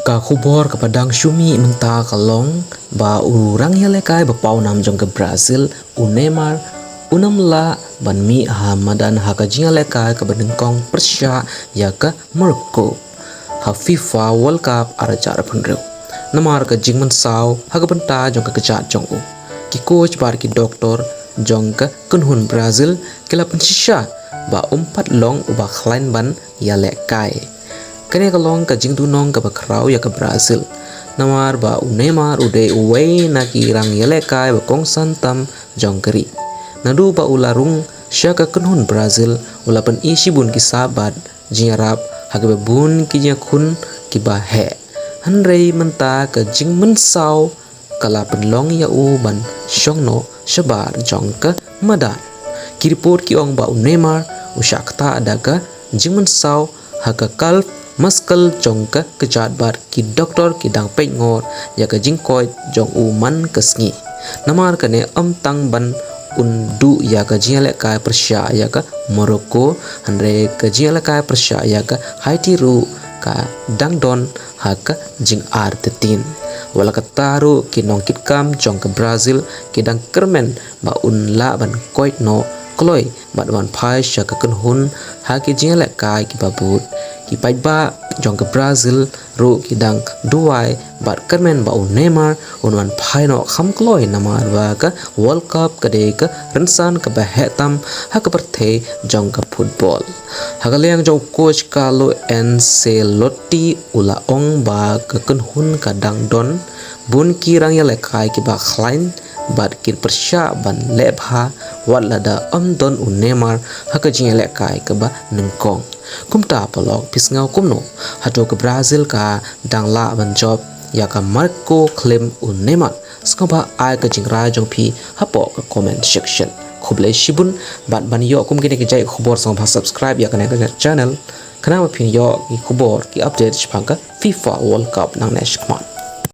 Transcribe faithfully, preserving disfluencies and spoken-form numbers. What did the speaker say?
Ka khubor kaba dang shu mih mynta ka long ba u rangïalehkai ba pawnam jong ka Brazil, u Neymar, u nam lah ban mih ha madan ha ka jingïalehkai kaba nyngkong pyrshah ïa ka Morocco ha FIFA World Cup ar hajar arphew hynriew. Namar ka jingmynsaw ha ka bynta jong ka kjat jong u, ki coach bad ki doktor jong ka kynhun Brazil ki la pynshisha ba um pat long uba khlaiñ ban ïalehkai. Kane ka long ka jingduhnong kaba khraw ïa ka Brazil, namar ba u Neymar u dei uwei na ki rangïalehkai ba kongsan tam jong ka ri. Naduh ba u la rung sha ka kynhun Brazil, u la pyni shibun ki sap bad jingïarap ha kiba bun ki jingïakhun kiba heh. Hynrei mynta ka jingmynsaw ka la pynlong ïa u ban shong noh shabar jong ka madan. Ki report ki ong ba u Neymar u shah ktah da ka jingmynsaw ha ka calf muscle jong ka kjat bad ki doktor ki dang peit ngor ïa ka jingkoit jong u man ka sngi. Namar kane ym tang ban un duh ïa ka jingïalehkai pyrshah ïa ka Morocco, hynrei ka jingïalehkai pyrshah ïa ka Haiti ruh ka dang don ha ka jingartatien. Wat la katta ruh ki nongkitkam jong ka Brazil ki dang kyrmen ba un lah ban koit noh kloi bad wan phai sha ka kynhun ha ki jingïalehkai kiba bud. Ki paidbah jong ka Brazil ruh ki dang duwai bad kyrmen ba u Neymar un wan phai noh kham kloi, namar ba ka World Cup ka dei ka rynsan kaba heh tam ha ka pyrthei jong ka football. Ha ka liang jong u coach Carlo Ancelotti, u la ong ba ka kynhun ka dang don bun ki rangïalehkai kiba khlaiñ bad kin pyrshah ban leh bha wat lada ym don u Neymar ha ka jingïalehkai kaba nyngkong. Kumta paralok, phi sngew kumno? Hato ka Brazil ka dang lah ban jop ïa ka Morocco khlem u Neymar? Sngewbha ai ka jingrai jong phi hapoh ka comment section. Khublei shibun, bad ban ïoh kum kine ki jait khubor sngewbha subscribe ïa kane ka channel, khnang ba phin ïoh ki khubor, ki update shaphang ka FIFA World Cup nangne shakhmat.